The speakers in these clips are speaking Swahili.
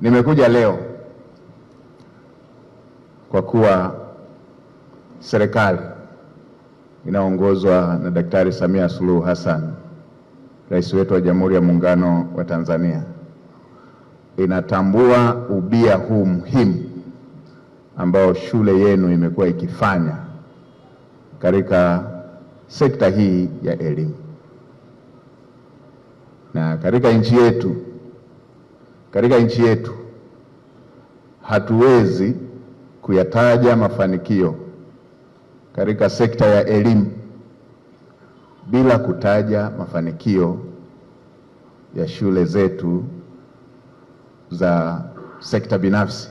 Nimekuja leo kwa kuwa serikali inaongozwa na Daktari Samia Suluhu Hassan, Rais wetu wa Jamhuri ya Muungano wa Tanzania, inatambua ubia huu muhimu ambao shule yenu imekuwa ikifanya katika sekta hii ya elimu. Na katika nchi yetu hatuwezi kuyataja mafanikio katika sekta ya elimu bila kutaja mafanikio ya shule zetu za sekta binafsi.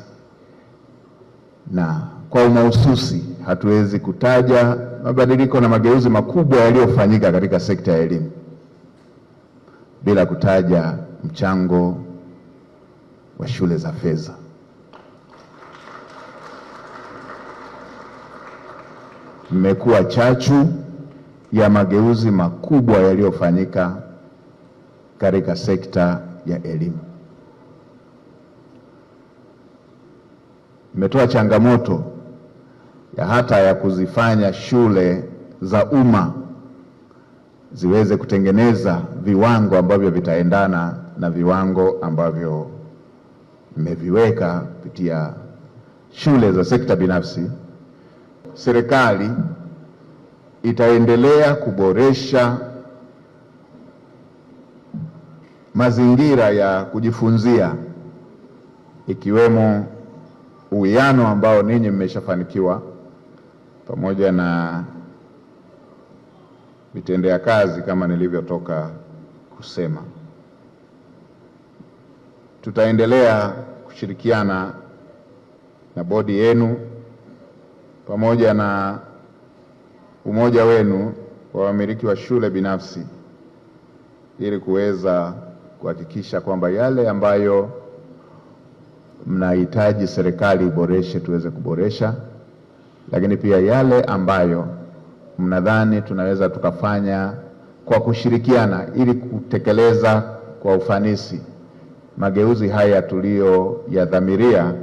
Na kwa umahususi hatuwezi kutaja mabadiliko na mageuzi makubwa yaliyofanyika katika sekta ya elimu bila kutaja mchango wa shule za fedha. Mmekuwa chachu ya mageuzi makubwa yaliyofanyika katika sekta ya elimu. Mmetoa changamoto ya hata ya kuzifanya shule za umma ziweze kutengeneza viwango ambavyo vitaendana na viwango ambavyo mmeviweka kupitia shule za sekta binafsi. Serikali itaendelea kuboresha mazingira ya kujifunzia, ikiwemo uwiano ambao ninyi mmeshafanikiwa pamoja na vitendea kazi kama nilivyotoka kusema. Tutaendelea kushirikiana na bodi yenu pamoja na umoja wenu wa wamiliki wa shule binafsi ili kuweza kuhakikisha kwamba yale ambayo mnahitaji serikali iboreshe tuweze kuboresha, lakini pia yale ambayo mnadhani tunaweza tukafanya kwa kushirikiana ili kutekeleza kwa ufanisi mageuzi haya tuliyoyadhamiria,